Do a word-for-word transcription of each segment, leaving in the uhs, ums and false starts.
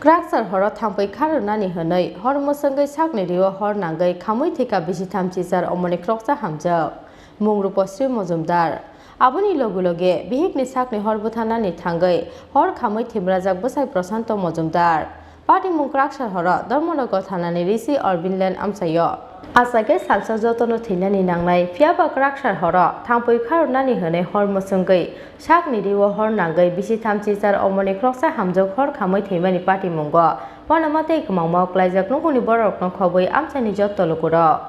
Kwraksar horo thangpui kharwnani hwnwi hor mwswngwi sakni rio hor nangwi khamwi thwikha bisi thamchi jar omoni khoroksa hamjwk, mung Ruposri Mojumdar. Aboni loge loge bihikni sakni hor bwtharnani thangwi hor khamwi thwimrajak bwsai Prashanto Mojumdar. Patimung Kwraksar horo Dharmanagar thanani Rishi Arvind Lane amchaio. Achai khe salsa jotono thwinani nangnai, phiyaba Kwraksar horo thangpui kharwnani hwnwi hor mwswngwi sakni rio hor nangwi bisi thamchi jar omoni khoroksa hamjwk hor khamwi thwimani patimungo uanama tei kwmangma kwlaijak nukuni bororokno khobwi amchaini jotto lukurok.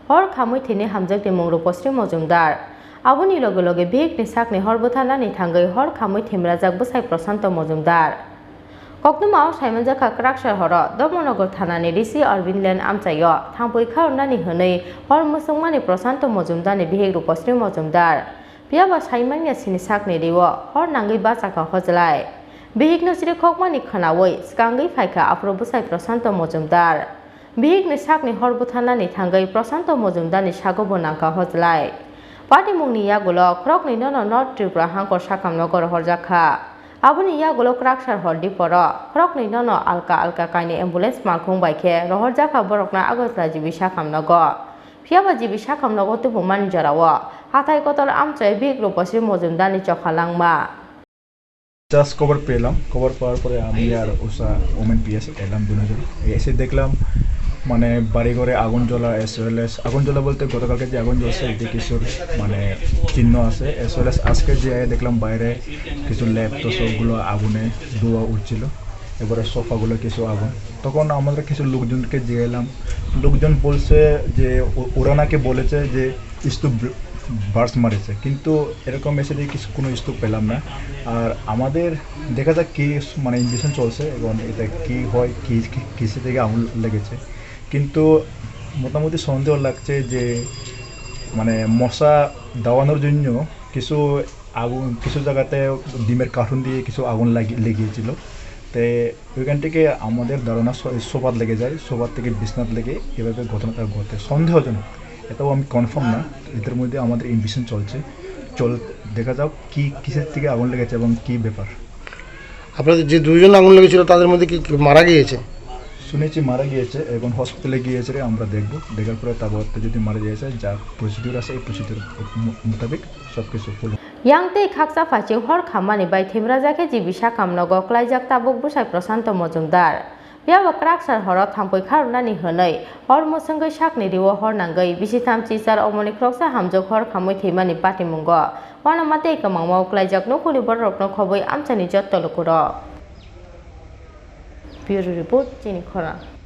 Hor khamwi thwini hamjwkni mung Ruposri Mojumdar. Aboni loge loge bihikni sakni hor bwtharnani thangwi hor khamwi thwimrajak bwsai Prashanto Mojumdar. Koktwmao saimanjakha Kwraksar horo Dharmanagar thanani Rishi Arvind Lane amchaio thangpui kharwnani hwnwi hor mwswngmani Prashanto Mojumdarni bihik Ruposri Mojumdar. Phiyaba saimanya sini sakni rio hor nangwi bachakha hojlai. Bihikno chirikhokmani khwnawi swkangwi phaikha aphuru bwsai Prashanto Mojumdar. Bihikni sakni hor bwtharnani thangwi Prashanto Mojumdarni sagobo nangkha hojlai. Patimungni yagulo khoroknwi nono North Tripura hangkor sakamnogo rohorjakha. Aboni yagulo Kwraksar hor diporo khoroknwi nono alka alka kainwi ambulance malkhung bai khe rohorjakha borokno Agartala G B sakamnogo. Phiyaba G B sakamnogo tubumani jorao hathai kotor amchai bihik Ruposri Mojumdarni chokha langma. Just খবর পেলাম, খবর পাওয়ার পরে আমি আর উষা women PS এলাম দুজন। এসে দেখলাম মানে বাড়িঘরে আগুন জ্বলা, এস ওয়েল এস আগুন জ্বলা বলতে গতকালকে যে আগুন জ্বলছে এতে কিছুর মানে চিহ্ন আছে, এস ওয়েল এস আজকে যে দেখলাম বাইরে কিছু ল্যাব তো সবগুলো আগুনে ধোয়া উঠছিল, এবারে সোফাগুলো কিছু আগুন। তখন আমরা কিছু লোকজনকে জিজ্ঞাসলাম, লোকজন বলছে যে ও- ওরা নাকি বলেছে যে স্তূপ বার্স্ট মারেছে, কিন্তু এরকম এসে দেখি কিছু কোনো স্তূপ পেলাম না। আর আমাদের দেখা যাক কি মানে ইনভেস্টিগেশন চলছে এবং এটা কি হয়, কি কি- কিসে থেকে আগুন লেগেছে। কিন্তু মোটামুটি সন্দেহ লাগছে যে মানে মশা দাবানোর জন্য কিছু আগুন, কিছু জায়গাতে ডিমের কার্টুন দিয়ে কিছু আগুন লাগি লেগিয়েছিল। তে ওইখান থেকে আমাদের ধারণা সো- সোফাত লেগে যায়, সোফাত থেকে বিছনাত লেগে এভাবে ঘটনাটা ঘটে। সন্দেহজনক, এটাও আমি কনফার্ম না। এদের মধ্যে আমাদের ইনভেস্টিগেশন চলছে, চল দেখা যাক কি কিসের থেকে আগুন লেগেছে এবং কি ব্যাপার। আপনাদের যে দুইজন আগুন লেগেছিল তাদের মধ্যে কি কি মারা গিয়েছে? শুনেছি মারা গিয়েছে, এখন হসপিটালে গিয়েছে, আমরা দেখব, দেখার পরে তারপর যদি মারা গিয়েছে যা প্রসিডিউর আছে এই প্রসিডিউর মোতাবেক সব কিছু ফুল। Yang tei khaksa phaising hor khammani bai thwimrajak khe G B sakamnogo kwlaijak tabuk bwsai Prashanto Mojumdar. Phiyaba Kwraksar horo thangpui kharwnani hwnwi hor mwswngwi sakni rio hor nangwi bisi thamchi jar omoni khoroksa hamjwk hor khamwi thwimani patimungo uanama tei kwmangma kwlaijak nukuni bororokno khobwi amchaini jotto lukurok. Bureau Report, Chini Khorang.